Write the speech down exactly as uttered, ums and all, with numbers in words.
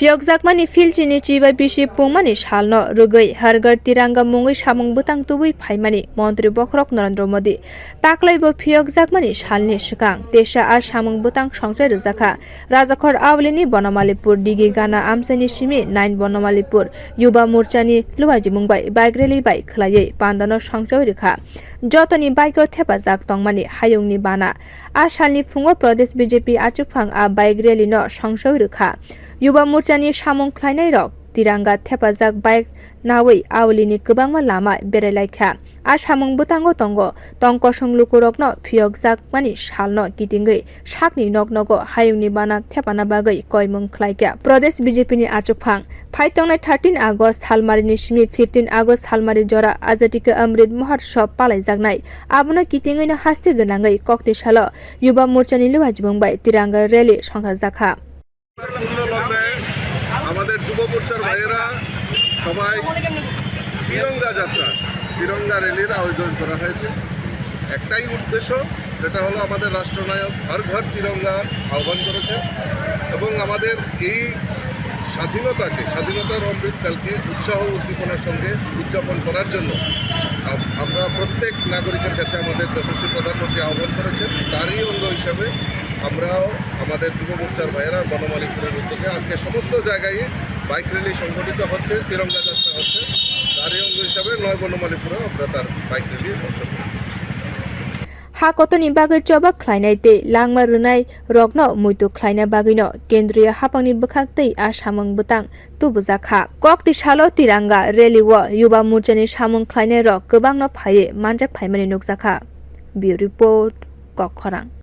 Phiyokjakmani philchini chibai bisi pungmani salno rwgwi Har Ghar Tiranga mungwi samung bwtang tubui phaimani Montri Bokhorok Narendra Modi. Taklaibo phiyokjakmani salni swkang teisa a samung bwtang songchai rwjakha. Rajakhor Aulini Bonomalipur, Digi Gana amchaini simi nine Bonomalipur Yuba Morchani luajimung bai bike rally bai khwlaiwi pandano songchai rwkha. Jotoni bike-o thepajak tongmani hayungni bana. A salni phungo Pradesh B J P achukphang a bike rally no songchai rwkha. Yuba Morchani samung khlainairok tiranga thepajak bike nawi Aulini kwbangma lama berai laikha. A samung bwtango tongo tong kosong lukurokno phiyokjakmani salno kitingwi sakni nok nogo hayungni bana thepana bagwi koimung khlaikha Pradesh B J P ni achukphang. Phai tongnai thirteen August salmarini simi fifteen August salmari jora Azadi Ka Amrit Mahotsav palaijaknai. Abono kitingwino haste gwnangwi kokti salo Yuba Morchani luajimung bai tiranga rally songkhajakha. গুরুত্বপূর্ণ লগ্নে আমাদের যুব মোর্চার ভাইয়েরা সবাই তিরঙ্গা যাত্রা, তিরঙ্গা র্যালির আয়োজন করা হয়েছে। একটাই উদ্দেশ্য, সেটা হলো আমাদের রাষ্ট্রনায়ক হর ঘর তিরঙ্গা আহ্বান করেছেন এবং আমাদের এই স্বাধীনতাকে, স্বাধীনতার অমৃতকালকে উৎসাহ উদ্দীপনার সঙ্গে উদযাপন করার জন্য আম-, আমরা প্রত্যেক নাগরিকের কাছে আমাদের যশস্বী প্রধানমন্ত্রী আহ্বান করেছেন। তারই অঙ্গ হিসাবে আমরাও আমাদের যুব মোর্চার ভাইয়েরা বনমালীপুরের উদ্যোগে আজকে সমস্ত জায়গায় বাইক র্যালি সংগঠিত হচ্ছে, তিরঙ্গা যাত্রা হচ্ছে। তারই অঙ্গ হিসাবে নয় বনমালীপুরেও আমরা তার বাইক র্যালি অংশগ্রহণ করছি। Ha kotoni bagwi choba khlainai tei langma rwnai rokno muitu khlaina bagwino kendriya haphangni bwkhak tei a samung bwtang tubujakha. Kokti salo tiranga rally o Yuba Morchani samung khlainairok kwbangno phaiwi manjak phaimani nukjakha. Bureau Report, Kokkhorang.